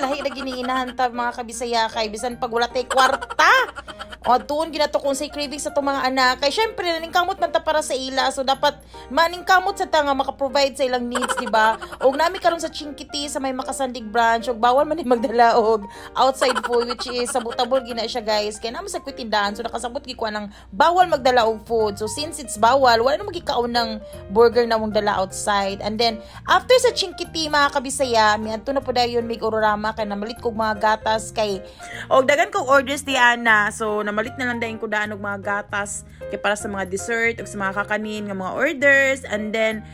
Lahi ra giniinahan ta, mga kabisaya, kay bisan pag wala tay kwarta. O tuon ginato kung say cravings sa itong mga anak. Kay syempre naningkamot man ta para sa ila. So dapat maningkamot sa ta nga maka-provide sa ilang needs, di ba? Og nami karon sa Chinkiti sa may Makasandig branch, og bawal man ni magdala og outside food, which is sabotable gina siya, guys. Kay namo sa tindahan, so nakasabot gi ko ng bawal magdala og food. So since it's bawal, wala na magikaon ng burger na mong dala outside. And then after sa Chinkiti, mga kabisaya, miadto na po dayon mig Ororama kay namalit kog mga gatas kay og dagan kog orders di ana. So namalit na lang dayon ko daan og mga gatas kay para sa mga dessert ug sa mga kakanin nga mga orders. And then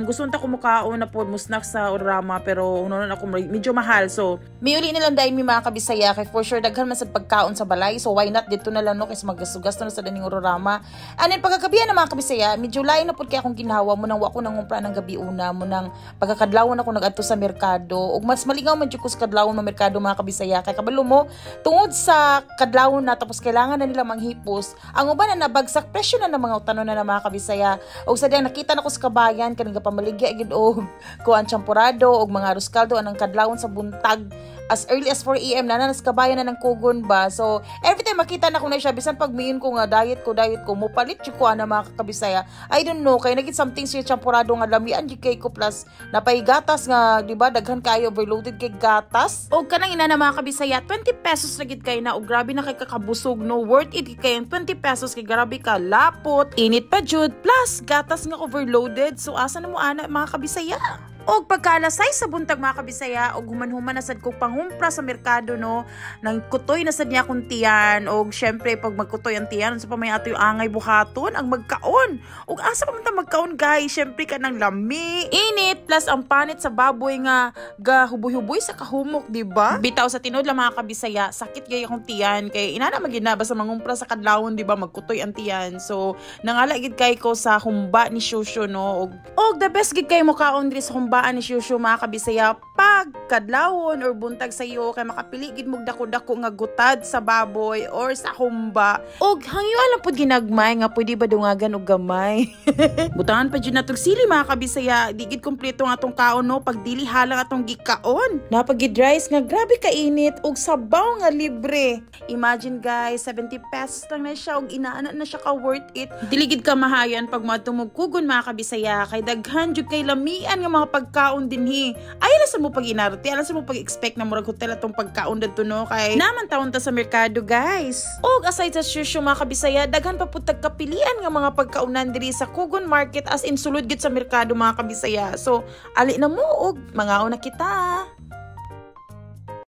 gusto unta ko mukaon na pod mo snack sa Ororama, pero uno na ako medyo mahal. So miuli na lang dayon mi, mga kabisaya, kay for sure daghan man sad pagkaon sa balay. So why not dito na lang, no, kaysa maggasto-gasto na sa daning Ororama. And then pagkagabihan na, mga kabisaya, medyo lain na pod kay akong ginhawa mo nang wa ko nangumpra ng gabi una mo nang pagkakadlawon ako nagadto sa merkado, ug mas malingaw man jud ko sa kadlawon mga merkado, mga kabisaya, kay kabalo mo tungod sa kadlawon na, tapos kailangan na nila manghipos ang uban na nabagsak presyo na ng mga utanon na mga kabisaya. Ug sa diyang nakita na ko sa kabayan kaning gapamaligya gid og kuan, champurado og mga arroz caldo anang kadlawon sa buntag, as early as 4 a.m. na nas kabayan na ng kugon ba. So every time makita na ko na siya, bisan pag miin ko nga diet ko, diet ko, mo palit jud ko ana, mga kabisaya. I don't know, kay nagit something siya champurado nga lamian jud kay ko, plus napay gatas nga, di ba, daghan kayo, overloaded kay gatas. Og kanang ina na, mga kabisaya, 20 pesos na gid kay na, og grabe na kay kakabusog, no? Worth it kay ang 20 pesos kay grabe ka lapot, init pa jud, plus gatas nga overloaded. So asa na mo ana, mga kabisaya? Og pagka-alas 6 sa buntag, mga kabisaya, og human-human na sad kog panghumpra sa merkado, no, nang kutoy na sad niya akong tiyan. Og syempre pag magkutoy ang tiyan, unsa pa may ato yung angay buhaton ang magkaon. Og asa pa man ta magkaon, guys? Syempre kanang lami, init, plus ang panit sa baboy nga ga huboy-huboy sa kahumok, di ba? Bitaw sa tinuod lang, mga kabisaya, sakit gay akong tiyan kay inana magina basta mangumpra sa kadlawon, di ba, magkutoy ang tiyan. So nangala gid kay ko sa humba ni Shushu, no. Og the best gid kay mo kaon diri sa humbaan ni Shushu, mga kabisaya, pag kadlawon or buntag sa iyo, kay makapili gid mo dako-dako nga gutad sa baboy or sa humba. Og hangyo lang pud ginagmay nga pwede ba dungagan og gamay. Butangan pa jud natog sili, mga kabisaya, di gid kompleto ang atong kaon, no, pag dili halang atong gikaon. Napagid rice nga grabe kainit og sabaw nga libre. Imagine, guys, 70 pesos lang na siya og inaana na siya ka worth it. Dili gid ka mahayan pag moadto mo kugon, mga kabisaya, kay daghan jud kay lamian nga mga pagkaon dinhi. Ay sa mo pag inarte, alam sa mo pag-expect na murag hotel atong pagkaon dadto, no, kay naman taon ta sa merkado, guys. Og aside sa shushu, mga kabisaya, daghan pa pud tag kapilian nga mga pagkaunan diri sa Kugon Market, as in sulod gid sa merkado, mga kabisaya. So ali na mo og mangaon na kita.